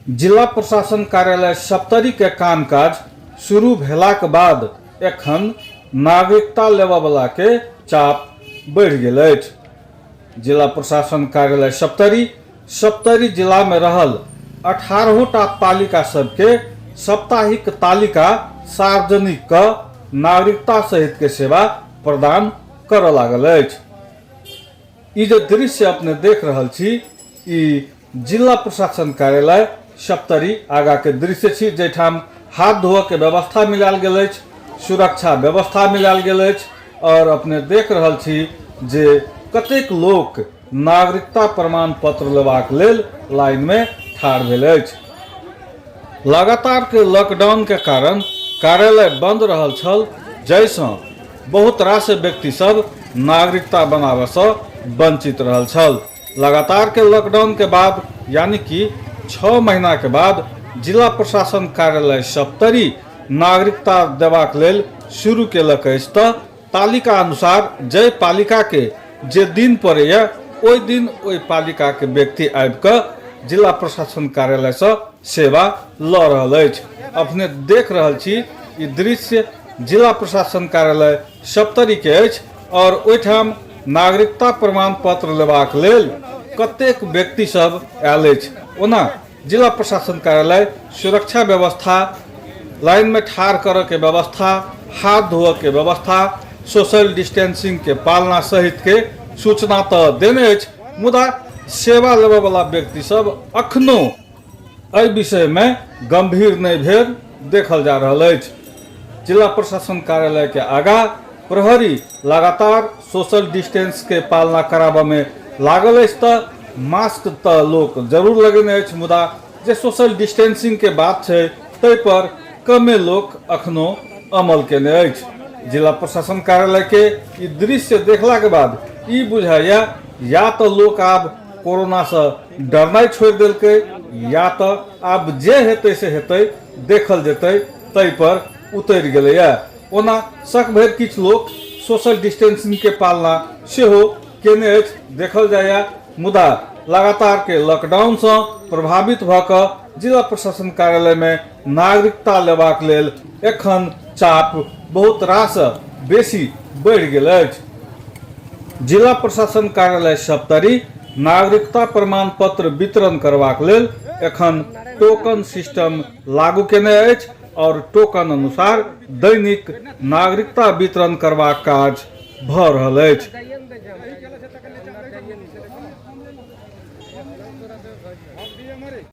जिला प्रशासन कार्यालय सप्तरी के कामकाज शुरू भेलाक बाद एखन नागरिकता लेबऽवला के चाप बढ़ि गेल अछि। जिला प्रशासन कार्यालय सप्तरी सप्तरी जिला में रहल 18 टा पालिका सबके साप्ताहिक तालिका सार्वजनिक क नागरिकता सहित के सेवा प्रदान करऽ लागल अछि। ई जे दृश्य अपने देख रहल छी ई जिला प्रशासन कार्यालय सप्तरी आगा के दृश्य छी, जाहिठाम हाथ धोअ के व्यवस्था मिलायल गेल अछि, सुरक्षा व्यवस्था मिलायल गेल अछि और अपने देख रहल छी जे कतेक लोक नागरिकता प्रमाण पत्र लेबाक लेल लाइन में ठाढ़ भेल अछि। लगातार के लॉकडाउन के कारण कार्यालय बंद रहल छल, जाहिसँ बहुत रास व्यक्ति सब नागरिकता बनाबऽसँ वंचित रहल छल। लगातार के लॉकडाउन के बाद यानी कि 6 महीना के बाद जिला प्रशासन कार्यालय सप्तरी नागरिकता देबाक लेल शुरू केलक अछि तऽ तालिका अनुसार जाहि पालिका के जे दिन पड़ैए ओहि दिन ओहि पालिका के व्यक्ति आबि कऽ जिला प्रशासन कार्यालयसँ सेवा लऽ रहल अछि। अपने देख रहल छी ई दृश्य जिला प्रशासन कार्यालय सप्तरी के अछि और ओहिठाम नागरिकता प्रमाण पत्र लेबाक लेल कतेक व्यक्ति सब आयल अछि। ओना जिला प्रशासन कार्यालय सुरक्षा व्यवस्था, लाइन में ठाढ़ करऽ के व्यवस्था, हाथ धोअ के व्यवस्था, सोशल डिस्टेंसिंग के पालना सहित के सूचना तऽ देने अछि, मुदा सेवा लेबऽ वाला व्यक्ति सब अखनो एहि विषय में गंभीर नहि भेल देखल जा रहल अछि। जिला प्रशासन कार्यालय के आगा प्रहरी लगातार सोशल डिस्टेंस के पालना कराबऽ में लागल अछि तऽ मास्क तऽ लोक जरूर लगेने अछि, मुदा जे सोशल डिस्टेंसिंग के बात छै ताहि पर कमे लोक अखनो अमल केने अछि। जिला प्रशासन कार्यालय के ई दृश्य देखला के बाद ई बुझाइया या तऽ लोक आब कोरोना से डरनाइ छोड़ि देलकै या तऽ आब जे हेतै से हेतै, देखल जेतै ताहि पर उतरि गेलैया। ओना शक भरि किछु लोक सोशल डिस्टेंसिंग के पालना सेहो केने अछि देखल जाइया, मुदा लगातार के लॉकडाउन सँ प्रभावित भऽ कऽ जिला प्रशासन कार्यालय में नागरिकता लेबाक लेल एखन चाप बहुत रास बेसी बढ़ि गेल अछि। जिला प्रशासन कार्यालय सप्तरी नागरिकता प्रमाण पत्र वितरण करबाक लेल एखन टोकन सिस्टम लागू केने अछि और टोकन अनुसार दैनिक नागरिकता वितरण करबाक काज भऽ रहल अछि।